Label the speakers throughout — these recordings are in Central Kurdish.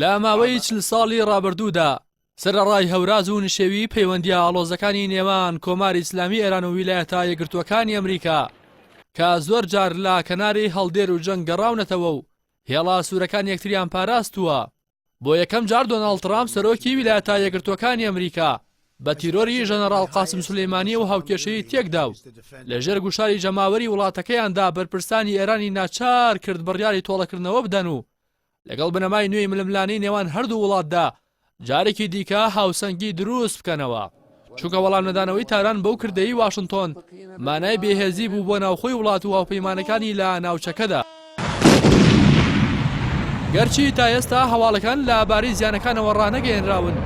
Speaker 1: لە ماوەی 40 ساڵی ڕابردوودا سەرەڕای هەوراز و نشێوی پەیوەندییە ئاڵۆزەکانی نێوان کۆماری ئیسلامی ئێران و ویلایەتە یەکگرتووەکانی ئەمریکا کە زۆر جار لە کەناری هەڵدێر و جەنگ گەڕاونەتەوە و هێڵە سوورەکانی یەکتریان پاراستووە، بۆ یەکەم جار دۆناڵد ترامپ سەرۆکی ویلایەتە یەکگرتووەکانی ئەمریکا بە تیرۆری ژەنەڕاڵ قاسم سولەیمانی و هاوکێشەی تێکدا و لەژێر گوشاری جەماوەری وڵاتەکەیاندا بەرپرسانی ئێرانی ناچار کرد بڕیاری تۆڵەکردنەوە بدەن و لەگەڵ بنەمای نوێی ململانێی نێوان هەردوو وڵاتدا جارێکی دیکە هاوسەنگی دروست بکەنەوە، چونکە وەڵامنەدانەوەی تاران بەو کردەی واشنتۆن مانای بێهێزی بوو بۆ ناوخۆی وڵات و هاوپەیمانەکانی لە ناوچەکەدا. گەرچی تا ئێستا هەواڵەکان لە بارەی زیانەکانەوە ڕانەگەیەنراون،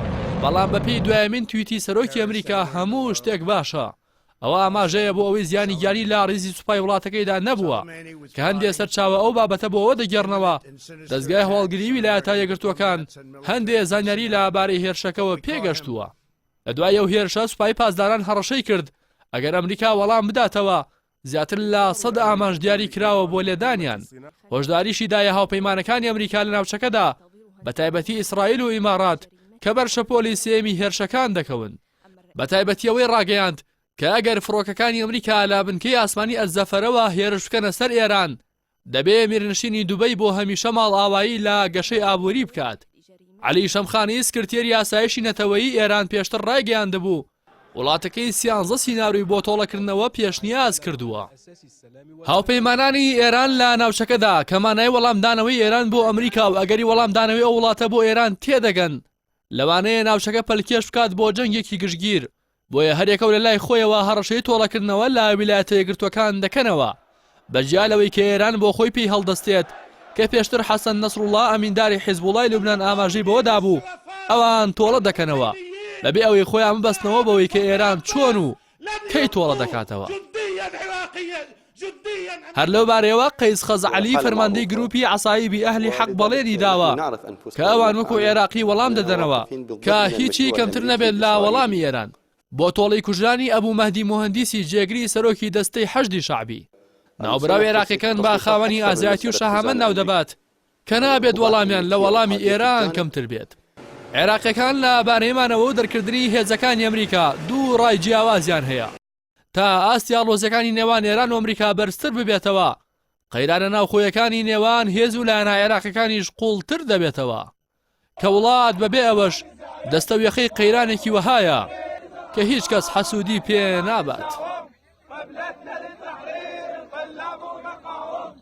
Speaker 1: بەڵام بەپێی دوایەمین تویتی سەرۆکی ئەمریکا هەموو شتێک باشە. ئەوە ئاماژەیە بۆ ئەوەی زیانی گیانی لە ڕیزی سوپای وڵاتەکەیدا نەبووە، کە هەندێ سەرچاوە ئەو بابەتە بۆ ئەوە دەگێڕنەوە دەزگای هەواڵگریی ویلایەتە یەکگرتووەکان هەندێ زانیاری لە بارەی هێرشەکەوە پێگەشتووە. لە دوای ئەو هێرشە سوپای پاسداران هەڕەشەی کرد ئەگەر ئەمریکا وەڵام بداتەوە زیاتر لە سەد ئامانج دیاری کراوە بۆ لێدانیان. هۆشداریشی دایە هاوپەیمانەکانی ئەمریکا لە ناوچەکەدا بەتایبەتی ئیسرائیل و ئیمارات کە بەر شەپۆلی سێیەمی هێرشەکان دەکەون. بەتایبەتی ئەوەی ڕاگەیاند کە ئەگەر فڕۆکەکانی ئەمریکا لە بنکەی ئاسمانی ئەلزەفەرەوە هێرش بکەنە سەر ئێران، دەبێ میرنشینی دوبەی بۆ هەمیشە ماڵئاوایی لە گەشەی ئابووری بکات. عەلی شەمخانی سکرتێری ئاسایشی نەتەوەیی ئێران پێشتر ڕایگەیاندبوو، وڵاتەکەی سیانزە سیناریۆی بۆ تۆڵەکردنەوە پێشنیاز کردووە. هاوپەیمانانی ئێران لە ناوچەکەدا کە مانای وەڵامدانەوەی ئێران بۆ ئەمریکا و ئەگەری وەڵامدانەوەی ئەو وڵاتە بۆ ئێران تێدەگەن، لەوانەیە ناوچەکە پەلکێش بکات بۆ جەنگێکی گشتگیر، بۆیە هەریەکەو لەلای خۆیەوە هەڕەشەی تۆڵەکردنەوە لە ویلایەتە یەکگرتووەکان دەکەنەوە، بەجیا لەوەی کە ئێران بۆ خۆی پێی هەڵدەستێت، کە پێشتر حەسەن نەسروڵڵا ئەمینداری حیزبوڵای لوبنان ئاماژەی بەوە دابوو ئەوان تۆڵە دەکەنەوە، بەبێ ئەوەی خۆیان ببەستنەوە بەوەی کە ئێران چۆن و کەی تۆڵە دەکاتەوە. هەر لەو بارەیەوە قەیس خەزعەلی فەرماندەی گروپی عەسایبی ئەهلی حەق بەڵێنی داوە کە ئەوان وەکو عێراقی وەڵام دەدەنەوە کە هیچی کەمتر نەبێت لە وەڵامی ئێران بۆ تۆڵەی کوژرانی ئەبو مەهدی موهەندیسی جێگری سەرۆکی دەستەی حەشدی شەعبی. ناوبراو عێراقیەکان بە خاوەنی ئازایەتی و شەهامەت ناودەبات کە نابێت وەڵامیان لە وەڵامی ئێران کەمتر بێت. عێراقیەکان لە بارەی مانەوە و دەرکردنی هێزەکانی ئەمریکا دوو ڕای جیاوازیان هەیە. تا ئاستی ئاڵۆزیەکانی نێوان ئێران و ئەمریکا بەرزتر ببێتەوە، قەیرانە ناوخۆیەکانی نێوان هێز و لایەنە عێراقیەکانیش قوڵتر دەبێتەوە، کە وڵات بەبێ ئەوەش دەستەویەخەی قەیرانێکی وەهایە کە هیچ کەس حەسوودی پێ نابات.